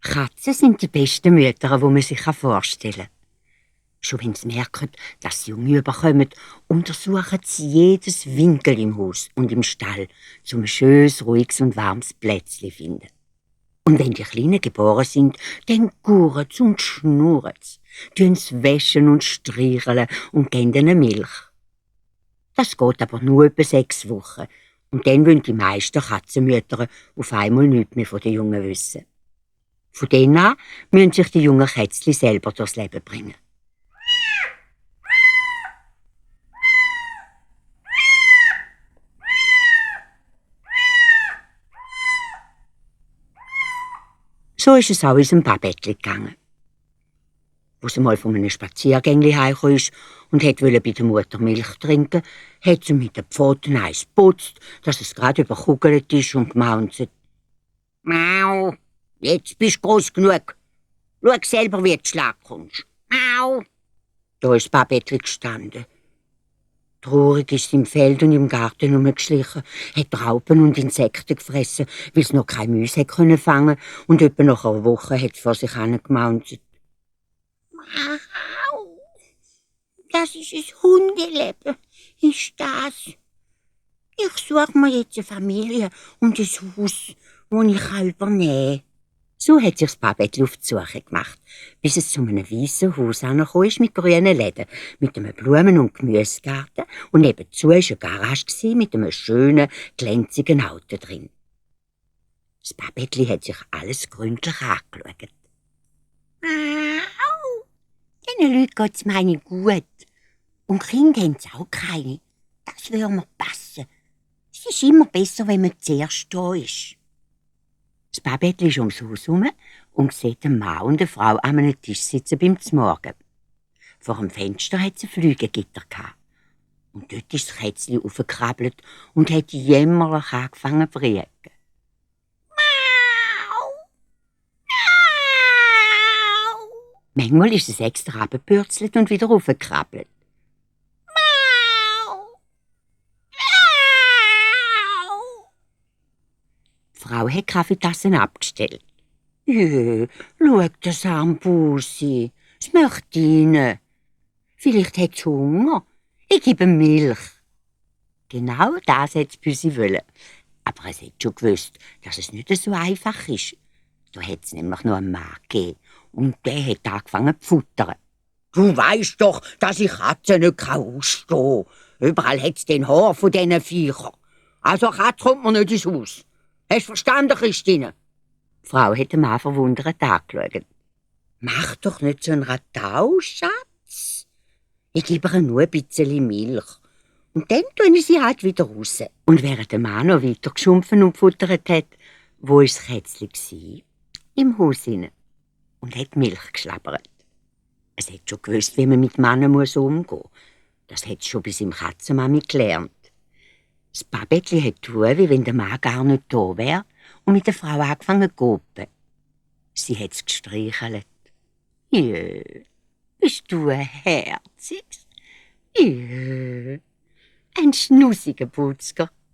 Katzen sind die besten Mütter, die man sich vorstellen kann. Schon wenn sie merken, dass sie Junge bekommen, untersuchen sie jedes Winkel im Haus und im Stall, um ein schönes, ruhiges und warmes Plätzchen zu finden. Und wenn die Kleinen geboren sind, dann gurren sie und schnurren sie, tun sie wäschen und streicheln und geben ihnen Milch. Das geht aber nur etwa 6 Wochen. Und dann wollen die meisten Katzenmütter auf einmal nichts mehr von den Jungen wissen. Von dann an müssen sich die jungen Kätzchen selber durchs Leben bringen. So ist es auch unserem Babettli gegangen. Wo sie mal von einem Spaziergängli heimgekommen ist und wollte bei der Mutter Milch trinken, hat sie mit den Pfoten eins geputzt, dass es gerade überkugelt ist und gemaunzt: «Mau, jetzt bist du groß genug. Schau selber, wie du Schlag kommst. Mau!» Da ist Babettli gestanden. Traurig ist sie im Feld und im Garten herumgeschlichen, hat Raupen und Insekten gefressen, weil sie noch keine Mäuse fangen konnte, und etwa nach einer Woche hat sie vor sich hingemaunzt: «Mau, das ist ein Hundeleben, ist das. Ich suche mir jetzt eine Familie und ein Haus, das ich übernehmen kann.» So hat sich das Babettli auf die Suche gemacht, bis es zu einem weißen Haus angekommen ist mit grünen Läden, mit einem Blumen- und Gemüsegarten, und nebenzu war eine Garage mit einem schönen, glänzigen Auto drin. Das Babettli hat sich alles gründlich angeschaut. «Au, diesen Leuten geht's meine gut. Und Kinder haben sie auch keine. Das würde mir passen. Es ist immer besser, wenn man zuerst da ist.» Das Babettli ist ums Haus herum und sieht einen Mann und eine Frau an einem Tisch sitzen beim Zmorgen. Vor dem Fenster hat es ein Flügelgitter gehabt. Und dort ist das Kätzchen aufgekrabbelt und hat jämmerlich angefangen zu brüllen. «Mau! Mau!» Manchmal ist es extra runtergebürzelt und wieder raufgekrabbelt. «Mau! Mau!» Die Frau hat die Kaffeetassen abgestellt. «Schau, das arme Bussi. Es möchte rein. Vielleicht hat es Hunger. Ich gebe ihm Milch.» Genau das hat das Büsi wollen. Aber es hat schon gewusst, dass es nicht so einfach ist. Da hat es nämlich noch einen Mann gegeben. Und der hat angefangen zu futtern. «Du weisst doch, dass ich Katzen nicht ausstehen kann. Überall hat es den Haar von diesen Viechern. Also Katze kommt mir nicht ins Haus. Hast du verstanden, Christine?» Die Frau hat den Mann verwundert angeschaut. «Mach doch nicht so einen Radau, Schatz. Ich gebe ihr nur ein bisschen Milch. Und dann tue ich sie halt wieder raus.» Und während der Mann noch weiter geschumpfen und gefuttert hat, wo war das Kätzchen? Im Haus hinein. Und hat Milch geschlabbert. Es hat schon gewusst, wie man mit Männern umgehen muss. Das hat es schon bei seinem Katzenmami gelernt. Das Babettli hat getan, wie wenn der Mann gar nicht da wäre, und mit der Frau angefangen zu gopen. Sie hat es gestreichelt. «Jö, bist du ein Herziges? Jö, ein schnussiger Putzger.